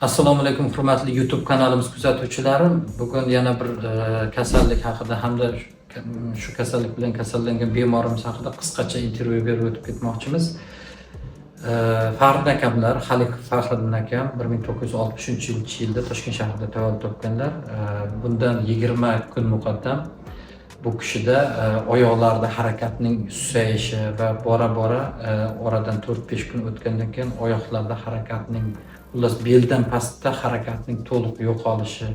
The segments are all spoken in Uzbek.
Assalomu alaykum, hurmatli YouTube kanalimiz kuzatuvchilari. Bugun yana bir kasallik haqida hamda shu kasallik bilan kasallangan bemorimiz haqida qisqacha intervyu berib o'tib ketmoqchimiz. Faxriddin akamlar, Xaliqov Faxriddin akam 1963 yilda Toshkent shahrida tavallud topganlar. Bundan 20 kun muqaddam bu kishida oyoqlarida harakatning susayishi va bora bora oradan 4-5 kun o'tgandan keyin oyoqlarda harakatning, xullas, beldan pastda harakatning to'liq yo'qolishi,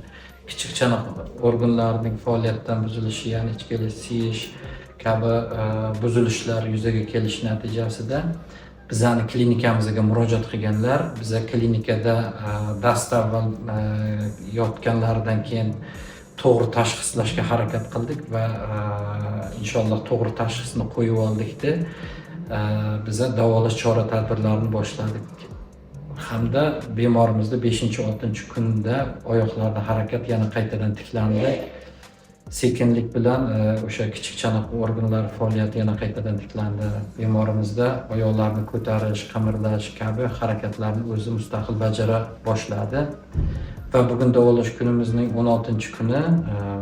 kichik chanoq organlarining faoliyatidan buzilishi, ya'ni ichki siyish kabi buzilishlar yuzaga kelishi natijasida bizani klinikamizga murojaat qilganlar. Biza klinikada dastavval yotganlaridan keyin to'g'ri tashxislashga harakat qildik va inshaalloh to'g'ri tashxisni qo'yib oldikda, biza davolash chora tadbirlarini boshladik hamda bemorimizda beshinchi, oltinchi kunda oyoqlarda harakat yana qaytadan tiklandi. Sekinlik bilan o'sha kichik chanoq organlar faoliyati yana qaytadan tiklandi. Bemorimizda oyoqlarni ko'tarish, qimirlash kabi harakatlarni o'zi mustaqil bajara boshladi va bugun davolash kunimizning 16-kuni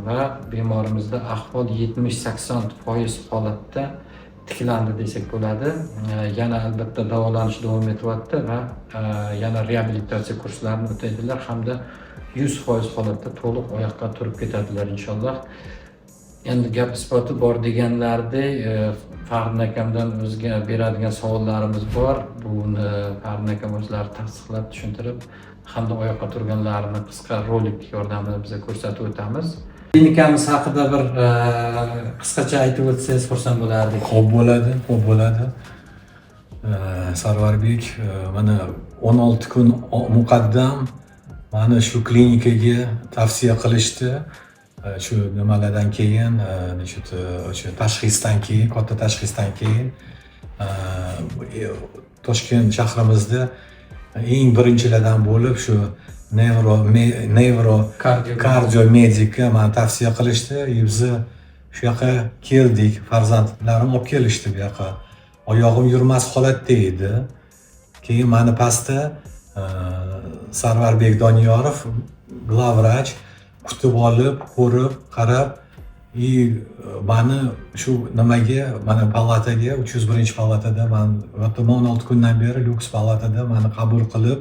va bemorimizda ahvol 70-80% holatda tiklandi desak bo'ladi. Yana albatta davolanish davom etyapti va yana reabilitatsiya kurslarini o'taydilar hamda 100% holatda to'liq oyoqqa turib ketadilar inshaalloh. Endi gap isboti bor deganlaridek, Faxriddin akamdan o'ziga beradigan savollarimiz bor. Buni Faxriddin akam o'zlari tasdiqlab, tushuntirib hamda oyoqqa turganlarini qisqa rolik yordamida biza ko'rsatib o'tamiz. Klinikamiz haqida bir qisqacha aytib o'tsangiz, xursand bo'lardik. Xo'p bo'ladi, xo'p bo'ladi. Sarvarbek, mana 16 kun muqaddam mani shu klinikaga tavsiya qilishdi. Shu nimalardan keyin, значит, o'sha tashxisdan keyin, katta tashxisdan keyin Toshkent shahrimizda eng birinchilardan bo'lib shu nevro Kardio. Kardiomedikka mani tavsiya qilishdi и bizni shu yoqqa keldik. Farzandlarim olib kelishdi bu yoqqa. Oyog'im yurmas holatda edi. Keyin mani pastda Sarvarbek Doniyorov, главврач, kutib olib, ko'rib, qarab и mani shu nimaga, mana palataga, 301-palatada man yotibman 16 kundan beri. Lyuks palatada mani qabul qilib,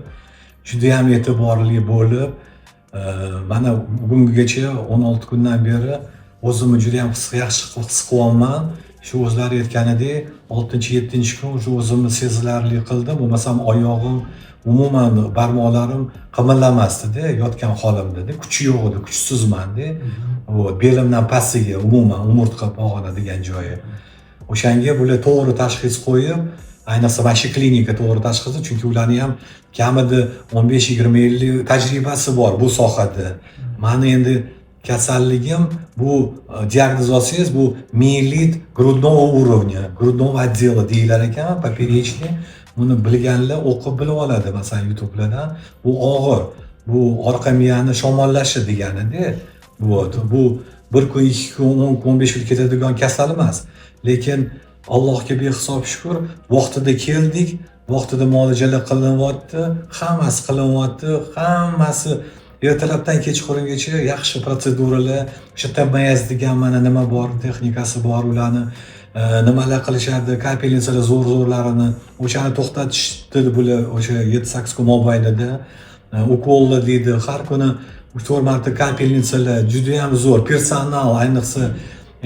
judayam e'tiborli bo'lib, mana bugungacha 16 kundan beri o'zimni judayam yaxshi his qilyapman. Shu o'zlari aytganidek, oltinchi, yettinchi kun shu o'zimni sezilarli qildim. Bo'lmasam oyog'im, umuman barmoqlarim qimirlamasdida yotgan holimda, kuchi yo'q edi, kuchsizmanda. Вот, belimdan pastiga umuman umurtqa pog'ona degan joyi. O'shanga bular to'g'ri tashxis qo'yib, ayniqsa mana shu klinika to'g'ri tashxisi, chunki ularni ham kamida 15-20 yillik tajribasi bor bu sohada. Mani endi kasalligim bu, diagnoz olsangiz, bu миелит грудного уровня, грудного отдела deyilar ekan, поперечный. Buni bilganlar o'qib bilib oladi, masalan, YouTubelardan. Bu og'ir, bu orqa miyani shamollashi deganida. Вот, bu bir kun, 2 kun, 10 kun, 15 kun ketadigan kasal emas. Lekin Allohga behisob shukur, vaqtida keldik, vaqtida muolajalar qilinyapti, hammasi qilinyapti, hammasi ertalabdan kechqurungacha yaxshi protseduralar. O'sha ТМС degan mana nima bor, texnikasi bor ularni, nimalar qilishadi, капельница lar zo'r zo'rlarini o'shani to'xtatishdi bular o'sha 7-8 kun mobaynida. Ukollar deydi, har kuni 3-4 marta капельница lar, judayam zo'r personal. Ayniqsa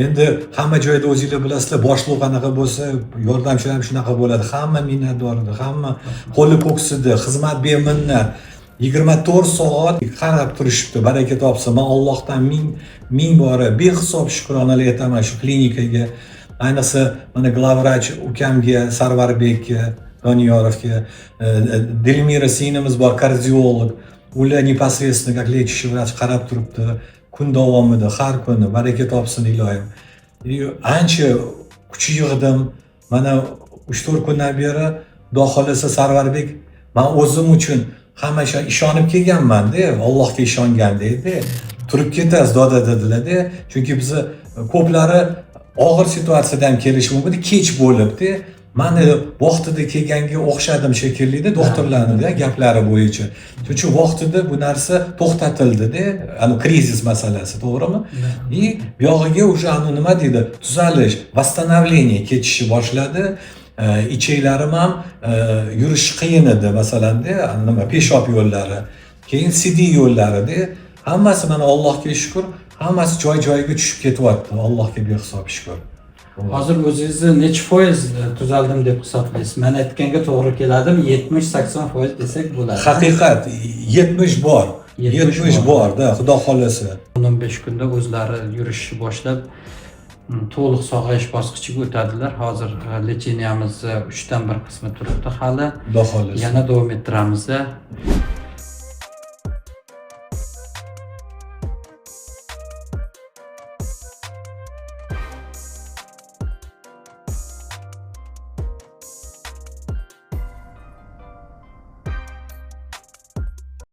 endi hamma joyda o'zinglar bilasizlar, boshliq qanaqa bo'lsa, yordamchilar ham shunaqa bo'ladi. Hamma minnatdor edi, hamma qo'li ko'ksida, xizmat beminnat, 24 soat qarab turishibdi. Baraka topsin. Man Allohdan ming ming bora behisob shukronalar aytaman shu klinikaga, ayniqsa mana главврач ukamga, Sarvarbekka Doniyorovga, Dilmira singlimiz bor, kardiolog. Ular непосредственно как лечащий врач qarab turibdi kun davomida, har kuni. Baraka topsin iloyim. И ancha kuch yig'dim. Mana 3-4 kundan beri, xudo xohlasa, Sarvarbek, man o'zim uchun hamma ishonib kelganmanda, Allohga ishongandekda. "Turib ketasiz, doda", dedilarda. Chunki bizni ko'plari og'ir situatsiyada ham kelishi mumkin, kech bo'libdi. Man vaqtida kelganga o'xshadim shekillida doktorlarni gaplari bo'yicha. Shuning uchun vaqtida bu narsa to'xtatildida, anu krizis masalasi, to'g'rimi? И buyog'iga уже anu nima deydi, tuzalish, восстановление ketishni boshladi. Ichaklarim ham yurish qiyin edi masalanda, nima, peshob yo'llari, keyin sidik yo'llarida, hammasi mana Allohga shukur, hammasi joy joyiga tushib ketyapti, Allohga behisob shukur. Hozir o'zingizni nechi foiz tuzaldim deb hisoblaysiz? Man aytganga to'g'ri keladimi? 70-80% desak bo'ladi. Haqiqat, 70 bor. 70. 70 bor-da, xudo xohlasa. 15 kunda o'zlari yurishni boshlab, to'liq sog'ayish bosqichiga o'tadilar. Hozir лечения mizni uchdan bir qismi turibdi hali. Xudo xohlasa. Yana davom ettiramiz.